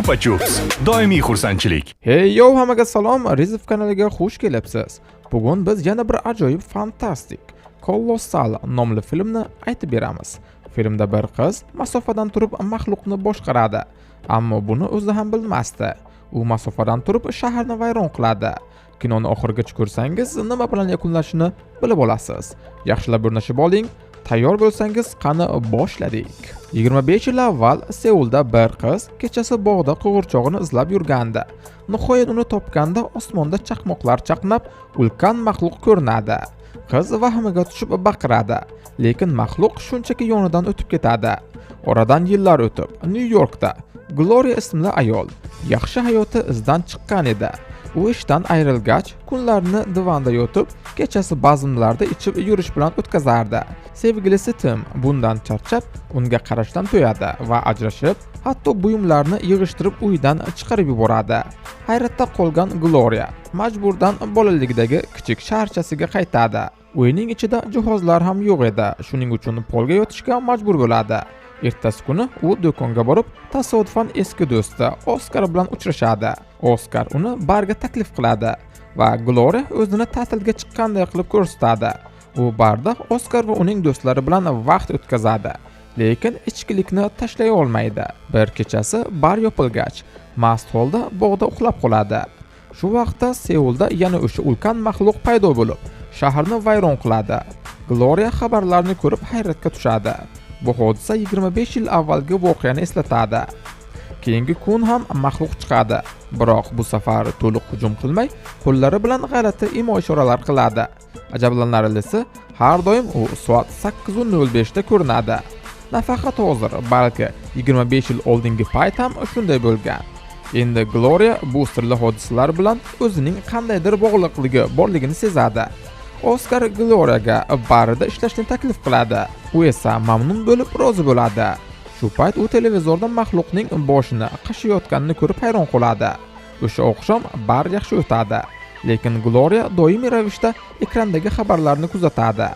Chupa Chups doimiy xursandchilik. Hey yo, hammaga salom, Rizov kanaliga xush kelibsiz. Bugun biz yana bir ajoyib fantastik Kolossal nomli filmni aytib beramiz. Filmda bir qiz masofadan turib maxluqni boshqaradi, ammo buni o'zi ham bilmasdi. U masofadan turib shaharni vayron qiladi. Kinoni oxirigacha ko'rsangiz, nima bilan yakunlashini bilib olasiz. Yaxshilab o'rnashib oling. Tayyor bo'lsangiz, qani boshladik. 25 yil avval Seulda bir qiz kechasi bog'da qo'g'irchog'ini izlab yurgandi. Nihoyat uni topganda osmonda chaqmoqlar chaqnab, ulkan maxluq ko'rinadi. Qiz vahmaga tushib baqiradi, lekin maxluq shunchaki yonidan o'tib ketadi. Oradan yillar o'tib, Nyu-Yorkda Gloria ismli ayol yaxshi hayoti izdan chiqqan edi. U ishdan ayrilgach, kunlarini divanda yotib, kechasi bazmlarda ichib yurish bilan o'tkazardi. Sevgilisi Tim bundan charchab, unga qarashdan to'yadi va ajrashib, hatto buyumlarni yig'ishtirib uydan chiqarib yuboradi. Hayratda qolgan Gloria majburdan bolaligidagi kichik shaharchasiga qaytadi. Uyning ichida jihozlar ham yo'q edi, shuning uchun polga yotishga majbur bo'ladi. Ertasi kuni u do'konga borib, tasodifan eski do'sti Oskar bilan uchrashadi. Oskar uni barga taklif qiladi va Gloria o'zini ta'tilga chiqqanday qilib ko'rsatadi. U barda Oskar va uning do'stlari bilan vaqt o'tkazadi, lekin ichkilikni tashlay olmaydi. Bir kechasi bar yopilgach, mast holda bog'da uxlab qoladi. Shu vaqtda Seulda yana o'sha ulkan maxluq paydo bo'lib, shaharni vayron qiladi. Gloria xabarlarni ko'rib hayratga tushadi. Bu hodisa 25 yil avvalgi voqeani eslatadi. Keyingi kun ham maxluq chiqadi, biroq bu safar to'liq hujum qilmay, qo'llari bilan g'alati imo-ishoralar qiladi. Ajablanarlisi, har doim u soat 8:05 da ko'rinadi. Nafaqat hozir, balki 25 yil oldingi payt ham shunday bo'lgan. Endi Gloria bu sirli hodisalar bilan o'zining qandaydir bog'liqligi borligini sezadi. Oskar Gloriaga barida ishlashni taklif qiladi. U esa mamnun bo'lib rozi bo'ladi. Shu payt u televizorda maxluqning boshini qashiyotganini ko'rib hayron qoladi. O'sha oqshom bar yaxshi o'tadi, lekin Gloria doimiy ravishda ekrandagi xabarlarni kuzatadi.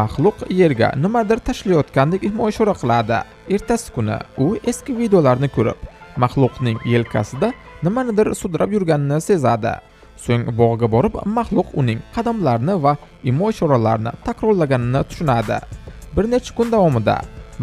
Maxluq yerga nimadir tashlayotgandek imo-ishora qiladi. Ertasi kuni u eski videolarni ko'rib, maxluqning yelkasida nimanidir sudrab yurganini sezadi. So'ng bog'ga borib, maxluq uning qadamlarini va imo-ishoralarini takrorlaganini tushunadi. Bir necha kun davomida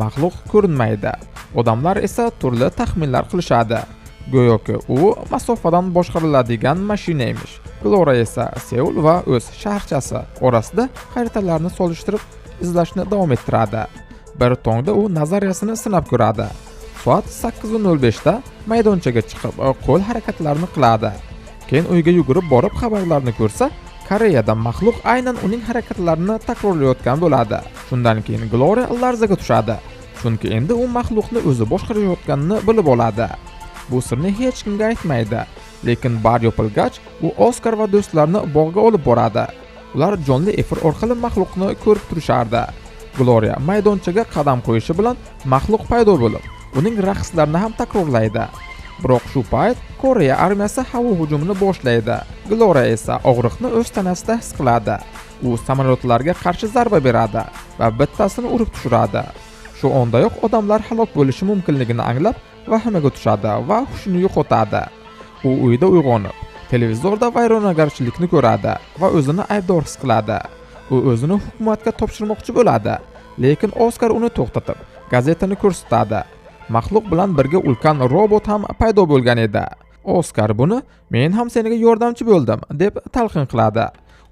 maxluq ko'rinmaydi. Odamlar esa turli taxminlar qilishadi. Go'yoki u masofadan boshqariladigan mashina emish. Gloria esa Seul va o'z shaharchasi orasida xaritalarni solishtirib izlashni davom ettiradi. Bir tongda u nazariyasini sinab ko'radi. Soat 8:05 da maydonchaga chiqib, qo'l harakatlarini qiladi. Keyin uyga yugurib borib xabarlarni ko'rsa, Koreyada maxluq aynan uning harakatlarini takrorlayotgan bo'ladi. Shundan keyin Gloria larzaga tushadi, chunki endi u maxluqni o'zi boshqarayotganini bilib oladi. Bu sirni hech kimga aytmaydi, lekin bar yopilgach, u Oskar va do'stlarini bog'ga olib boradi. Ular jonli efir orqali maxluqni ko'rib turishardi. Gloria maydonchaga qadam qo'yishi bilan maxluq paydo bo'lib, uning raqslarini ham takrorlaydi. Biroq shu payt Koreya armiyasi havo hujumini boshlaydi. Gloria esa og'riqni o'z tanasida his qiladi. U samolyotlarga qarshi zarba beradi va bittasini urib tushiradi. Shu ondayoq odamlar halok bo'lishi mumkinligini anglab, vahimaga tushadi va hushini yo'qotadi. U uyda uyg'onib, televizorda vayronagarchilikni ko'radi va o'zini aybdor his qiladi. U o'zini hukumatga topshirmoqchi bo'ladi, lekin Oskar uni to'xtatib, gazetani ko'rsatadi. Maxluq bilan birga ulkan robot ham paydo bo'lgan edi. Oskar buni "Men ham senga yordamchi bo'ldim" deb talqin qiladi.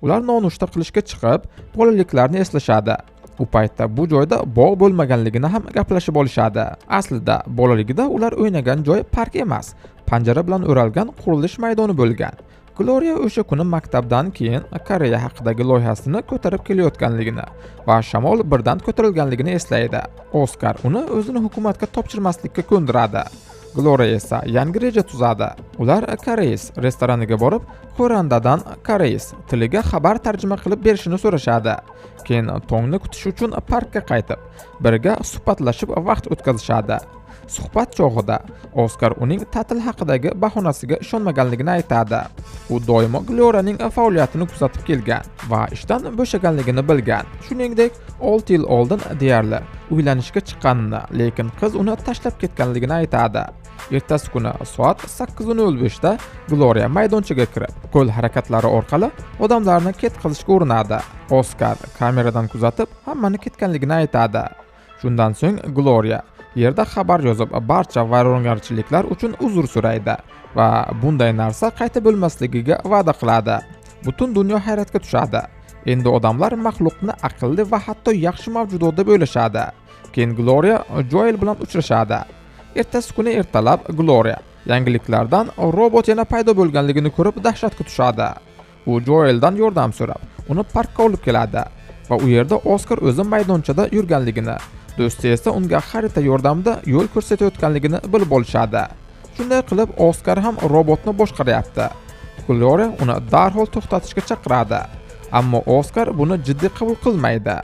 Ular nonushta qilishga chiqib, bolaliklarni eslashadi. U paytda bu joyda bog' bo'lmaganligini ham gaplashib olishadi. Aslida bolaligida ular o'ynagan joy park emas, panjara bilan o'ralgan qurilish maydoni bo'lgan. Gloria o'sha kuni maktabdan keyin Koreya haqidagi loyihasini ko'tarib kelayotganligini va shamol birdan ko'tarilganligini eslaydi. Oskar uni o'zini hukumatga topshirmaslikka ko'ndiradi. Gloria esa yangi reja tuzadi. Ular koreys restoraniga borib, xo'randadan koreys tiliga xabar tarjima qilib berishini so'rashadi. Keyin tongni kutish uchun parkka qaytib, birga suhbatlashib vaqt o'tkazishadi. Suhbat chog'ida Oskar uning ta'til haqidagi bahonasiga ishonmaganligini aytadi. U doimo Glorianing faoliyatini kuzatib kelgan va ishdan bo'shaganligini bilgan. Shuningdek, 6 yil oldin deyarli uylanishga chiqqanini, lekin qiz uni tashlab ketganligini aytadi. Ertasi kuni soat 8:05 da Gloria maydonchaga kirib, qo'l harakatlari orqali odamlarni ketqazishga urinadi. Oskar kameradan kuzatib, hammani ketganligini aytadi. Shundan so'ng Gloria yerda xabar yozib, barcha vayrongarchiliklar uchun uzr so'raydi va bunday narsa qayta bo'lmasligiga va'da qiladi. Butun dunyo hayratga tushadi. Endi odamlar maxluqni aqlli va hatto yaxshi mavjudot deb o'ylashadi. Keyin Gloria Joel bilan uchrashadi. Ertasi kuni ertalab Gloria yangiliklardan robot yana paydo bo'lganligini ko'rib dahshatga tushadi. U Joeldan yordam so'rab, uni parkka olib keladi va u yerda Oskar o'zi maydonchada yurganligini, do'sti esa unga xarita yordamida yo'l ko'rsatayotganligini bilib olishadi. Shunday qilib Oskar ham robotni boshqaryapti. Gloria uni darhol to'xtatishga chaqiradi. Ammo Oskar buni jiddiy qabul qilmaydi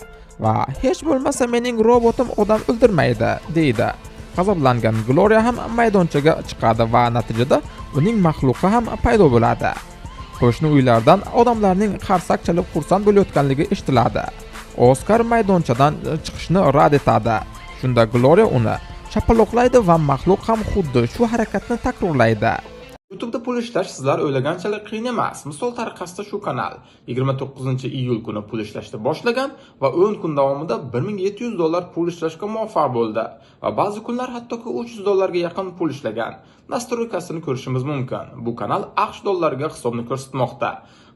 va hech bo'lmasa mening robotim odam o'ldirmaydi deydi. G'azablangan Gloria ham maydonchaga chiqadi va natijada uning maxluqi ham paydo bo'ladi. Qo'shni uylardan odamlarning qarsak chalib xursand bo'layotganligi eshitiladi. Oskar maydonchadan chiqishni rad etadi. Shunda Gloria uni chapaloqlaydi va maxluq ham xuddi shu harakatni takrorlaydi. YouTube'da pul ishlash sizlar o'ylaganchalik qiyin emas. Misol tariqasida shu kanal 29-iyul kuni pul ishlashni boshlagan va 10 kun davomida $1700 pul ishlashga muvaffaq bo'ldi va ba'zi kunlar hattoki $300 ga yaqin pul ishlagan. Nastroykasini ko'rishimiz mumkin. Bu kanal AQSh dollariga hisobni ko'rsatmoqda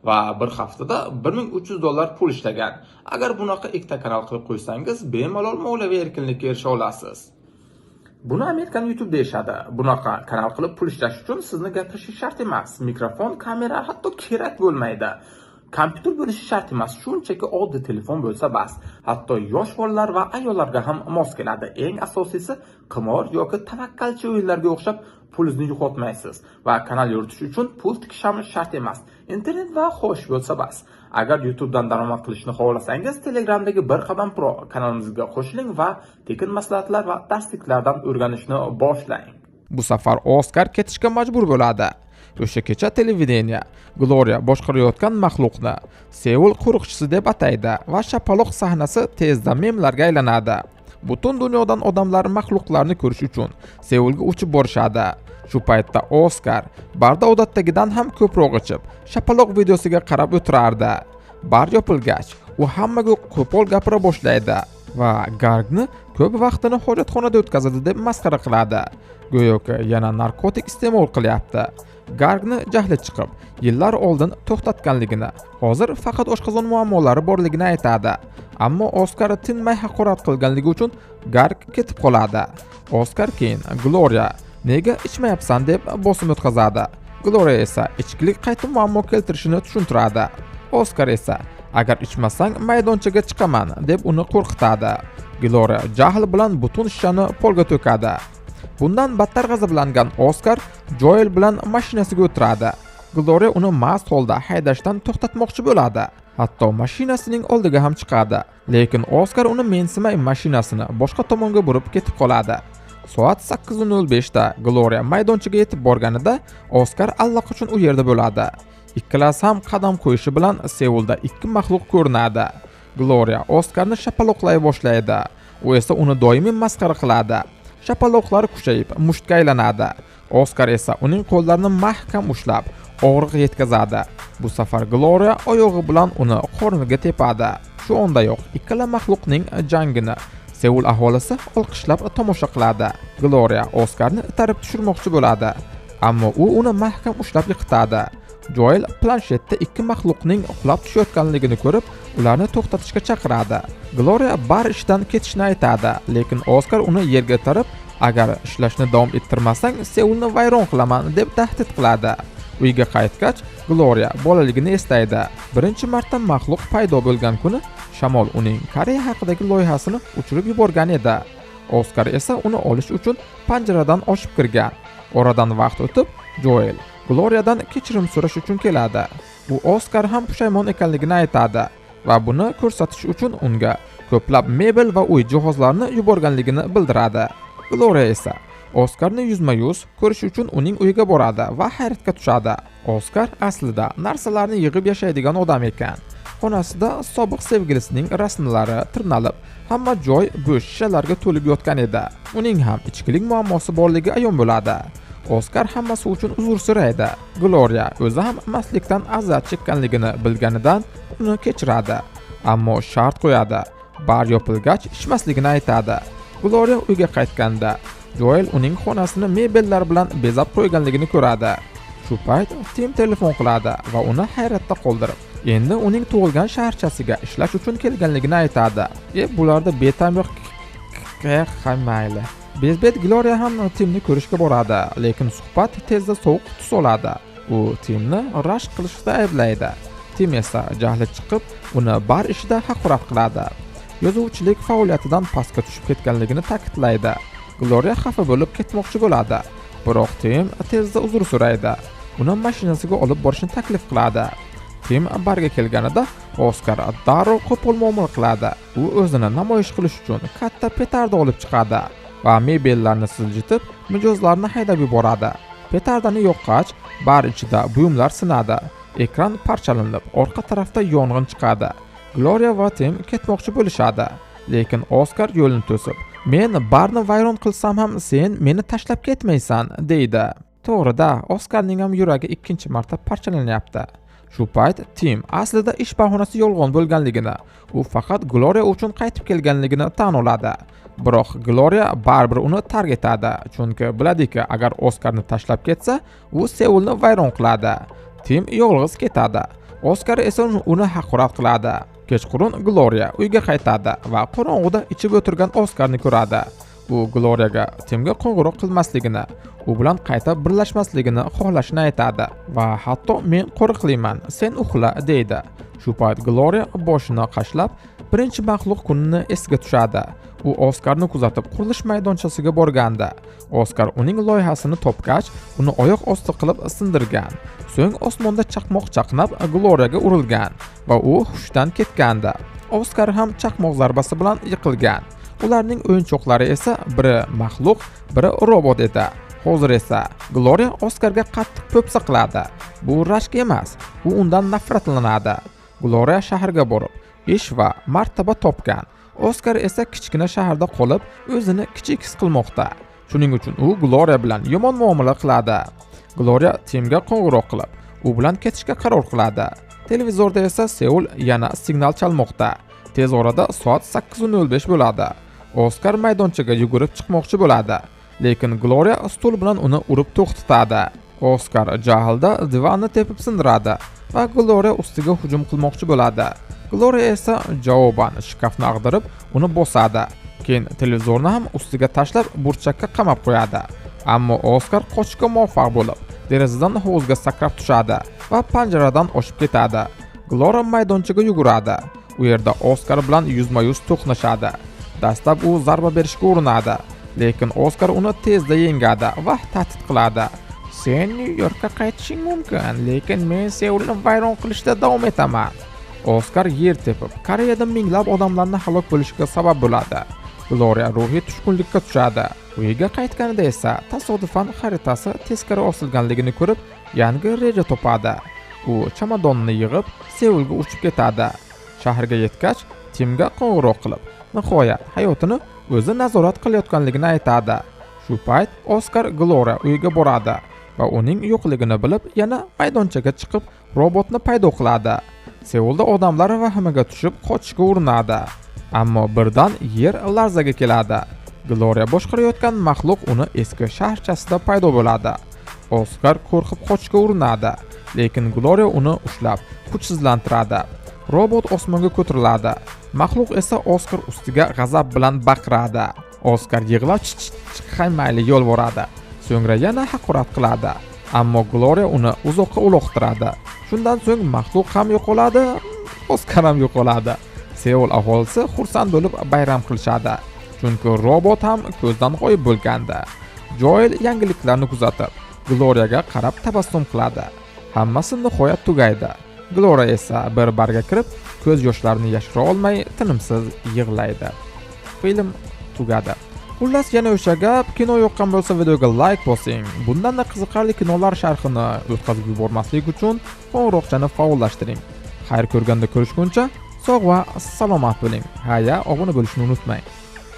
va bir haftada $1300 pul ishlagan. Agar bunaqa ikkita kanal qilib qo'ysangiz, bemalol moliyaviy erkinlikka erisha olasiz. Buni Amerikan YouTube deyishadi. Bunaqa kanal qilib pul ishlash uchun sizni gapirishi shart emas. Mikrofon, kamera hatto kerak bo'lmaydi. Kompyuter bo'lishi shart emas. Shunchaki oddiy telefon bo'lsa bas. Hatto yosh bolalar va ayollarga ham mos keladi. Eng asosiysi qimor yoki tavakkalchi o'yinlarga o'xshab pulingizni yo'qotmaysiz va kanal yuritish uchun pul tikish ham shart emas. Internet va xohish bo'lsa bas. Agar YouTubedan daromad qilishni xohlasangiz, Telegramdagi Bir Qadam Pro kanalimizga qo'shiling va tekin maslahatlar va darsliklardan o'rganishni boshlang. Bu safar Oskar ketishga majbur bo'ladi. O'sha kecha televideniya Gloria boshqarayotgan maxluqni Seul qo'riqchisi deb ataydi va shapaloq sahnasi tezda memlarga aylanadi. Butun dunyodan odamlar maxluqlarni ko'rish uchun Seulga uchib borishadi. Shu paytda Oskar barda odatdagidan ham ko'proq ichib, shapaloq videosiga qarab o'tirardi. Bar yopilgach, u hammaga qo'pol gapira boshlaydi va Gargni ko'p vaqtini hojatxonada o'tkazadi deb masxara qiladi. Go'yoki yana narkotik iste'mol qilyapti. Gargni jahli chiqib, yillar oldin to'xtatganligini, hozir faqat oshqozon muammolari borligini aytadi. Ammo Oskar tinmay haqorat qilganligi uchun Garg ketib qoladi. Oskar keyin Gloria nega ichmayapsan deb bosim o'tkazadi. Gloria esa ichkilik qayta muammo keltirishini tushuntiradi. Oskar esa agar ichmasang maydonchaga chiqaman deb uni qo'rqitadi. Gloria jahl bilan butun shishani polga to'kadi. Bundan battar g'azablangan Oskar Joel bilan mashinasiga o'tiradi. Gloria uni mast holda haydashdan to'xtatmoqchi bo'ladi. Hatto mashinasining oldiga ham chiqadi. Lekin Oskar uni mensimay mashinasini boshqa tomonga burib ketib qoladi. Soat 8:05 da Gloria maydonchaga yetib borganida Oskar allaqachon u yerda bo'ladi. Ikkalasi ham qadam qo'yishi bilan Seulda ikki maxluq ko'rinadi. Gloria Oskarni shapaloqlay boshlaydi. U esa uni doimiy masxara qiladi. Shapaloqlar kuchayib mushtga aylanadi. Oskar esa uning qo'llarini mahkam ushlab og'riq yetkazadi. Bu safar Gloria oyog'i bilan uni qorniga tepadi. Shu ondayoq ikkala maxluqning jangini Seul aholisi olqishlab tomosha qiladi. Gloria Oskarni itarib tushirmoqchi bo'ladi, ammo u uni mahkam ushlab yiqitadi. Joel planshetda ikki maxluqning uxlab tushayotganligini ko'rib, ularni to'xtatishga chaqiradi. Gloria bar ishdan ketishni aytadi, lekin Oskar uni yerga itarib, agar ishlashni davom ettirmasang, Seulni vayron qilaman deb tahdid qiladi. Uyga qaytgach, Gloria bolaligini eslaydi. Birinchi marta maxluq paydo bo'lgan kuni shamol uning Koreya haqidagi loyihasini uchirib yuborgan edi. Oskar esa uni olish uchun panjaradan oshib kirgan. Oradan vaqt o'tib, Joel Gloriadan kechirim so'rash uchun keladi. U Oskar ham pushaymon ekanligini aytadi va buni ko'rsatish uchun unga ko'plab mebel va uy jihozlarini yuborganligini bildiradi. Gloria esa Oskarni yuzma-yuz ko'rish uchun uning uyiga boradi va hayratga tushadi. Oskar aslida narsalarni yig'ib yashaydigan odam ekan. Xonasida sobiq sevgilisining rasmlari tirnalib, hamma joy bo'sh shishalarga to'lib yotgan edi. Uning ham ichkilik muammosi borligi ayon bo'ladi. Oskar hammasi uchun uzr so'raydi. Gloria o'zi ham mastlikdan aziyat chekkanligini bilganidan uni kechiradi. Ammo shart qo'yadi. Bar yopilgach ichmasligini aytadi. Gloria uyga qaytganda Joel uning xonasini mebellar bilan bezab qo'yganligini ko'radi. Shu payt Tim telefon qiladi va uni hayratda qoldirib, endi uning tug'ilgan shaharchasiga ishlash uchun kelganligini aytadi. Bularda betam yo'q, mayli. Bezbet Gloria ham Timni ko'rishga boradi, lekin suhbat tezda sovuq tus oladi. U Timni rashk qilishda ayblaydi. Tim esa jahli chiqib, uni bar ishida haqorat qiladi. Yozuvchilik faoliyatidan pastga tushib ketganligini ta'kidlaydi. Gloria xafa bo'lib ketmoqchi bo'ladi. Biroq Tim tezda uzr so'raydi. Uni mashinasiga olib borishni taklif qiladi. Tim barga kelganida Oskar darrov qo'pol muomala qiladi. U o'zini namoyish qilish uchun katta petarda olib chiqadi va mebellarni siljitib, mijozlarni haydab yuboradi. Petardani yoqqach, bar ichida buyumlar sinadi. Ekran parchalanib, orqa tarafda yong'in chiqadi. Gloria va Tim ketmoqchi bo'lishadi, lekin Oskar yo'lini to'sib, "Men barni vayron qilsam ham sen meni tashlab ketmaysan", deydi. To'g'rida, Oskarning ham yuragi ikkinchi marta parchalanyapti. Shu payt Tim aslida ish bahonasi yolg'on bo'lganligini, u faqat Gloria uchun qaytib kelganligini tan oladi. Biroq Gloria baribir uni tark etadi, chunki biladiki, agar Oskarni tashlab ketsa, u Seulni vayron qiladi. Tim yolg'iz ketadi. Oskar esa uni haqorat qiladi. Kechqurun Gloria uyga qaytadi va qorong'uda ichib o'tirgan Oskarni ko'radi. U Gloriaga Timga qo'ng'iroq qilmasligini, u bilan qayta birlashmasligini xohlashini aytadi va hatto men qo'riqlayman, sen uxla deydi. Shu payt Gloria boshini qashlab, birinchi maxluq kunini esiga tushadi. U Oskarni kuzatib qurilish maydonchasiga borganda, Oskar uning loyihasini topgach, uni oyoq osti qilib sindirgan. So'ng osmonda chaqmoq chaqnab Gloriaga urilgan va u hushdan ketgandi. Oskar ham chaqmoq zarbasi bilan yiqilgan. Ularning o'yinchoqlari esa biri maxluq, biri robot edi. Hozir esa Gloria Oskarga qattiq po'pisa qiladi. Bu rashk emas, u undan nafratlanadi. Gloria shaharga borib, ish va martaba topgan. Oskar esa kichkina shaharda qolib, o'zini kichik his qilmoqda. Shuning uchun u Gloria bilan yomon muomala qiladi. Gloria Timga qo'ng'iroq qilib, u bilan ketishga qaror qiladi. Televizorda esa Seul yana signal chalmoqda. Tez orada soat 8:05 bo'ladi. Oskar maydonchaga yugurib chiqmoqchi bo'ladi, lekin Gloria stul bilan uni urib to'xtatadi. Oskar jahlda divanni tepib sindiradi va Gloria ustiga hujum qilmoqchi bo'ladi. Gloria esa javoban shkafni ag'darib, uni bosadi. Keyin televizorni ham ustiga tashlab burchakka qamab qo'yadi. Ammo Oskar qochishga muvaffaq bo'lib, derazadan hovuzga sakrab tushadi va panjaradan oshib ketadi. Gloria maydonchaga yuguradi. U yerda Oskar bilan yuzma-yuz to'qnashadi. Dastlab u zarba berishga urinadi, lekin Oskar uni tezda yengadi va tahdid qiladi. Sen Nyu-Yorkka qaytishing mumkin, lekin men Seulni vayron qilishda davom etaman. Oskar yer tepib, Koreyada minglab odamlarni halok bo'lishiga sabab bo'ladi. Gloria ruhiy tushkunlikka tushadi. Uyiga qaytganida esa tasodifan xaritasi teskari osilganligini ko'rib, yangi reja topadi. U chamadonini yig'ib, Seulga uchib ketadi. Shaharga yetgach, Timga qo'ng'iroq qilib, nihoyat hayotini o'zi nazorat qilayotganligini aytadi. Shu payt Oskar Gloria uyiga boradi va uning yo'qligini bilib, yana maydonchaga chiqib robotni paydo qiladi. Seulda odamlar vahimaga tushib qochishga urinadi. Ammo birdan yer larzaga keladi. Gloria boshqarayotgan maxluq uni eski shaharchasida paydo bo'ladi. Oskar qo'rqib qochishga urinadi, lekin Gloria uni ushlab kuchsizlantiradi. Robot osmonga ko'tariladi. Maxluq esa Oskar ustiga g'azab bilan baqiradi. Oskar yig'lab chiqmayli yo'lvoradi. So'ngra yana haqorat qiladi. Ammo Gloria uni uzoqqa uloqtiradi. Shundan so'ng maxluq ham yo'qoladi, Oskar ham yo'qoladi. Seul aholisi xursand bo'lib bayram qilishadi, chunki robot ham ko'zdan g'oyib bo'lgandi. Joel yangiliklarni kuzatib, Gloriaga qarab tabassum qiladi. Hammasi nihoyat tugaydi. Gloria esa bir barga kirib, ko'z yoshlarini yashira olmay tinimsiz yig'laydi. Film tugadi. Xullas, yana o'sha gap, kino yoqqan bo'lsa videoga like bosing. Bundan da qiziqarli kinolar sharhini o'tkazib yubormaslik uchun qo'ng'iroqchani faollashtiring. Xayr ko'rganda ko'rishguncha sog' va salomat bo'ling. Haya, obuna bo'lishni unutmang.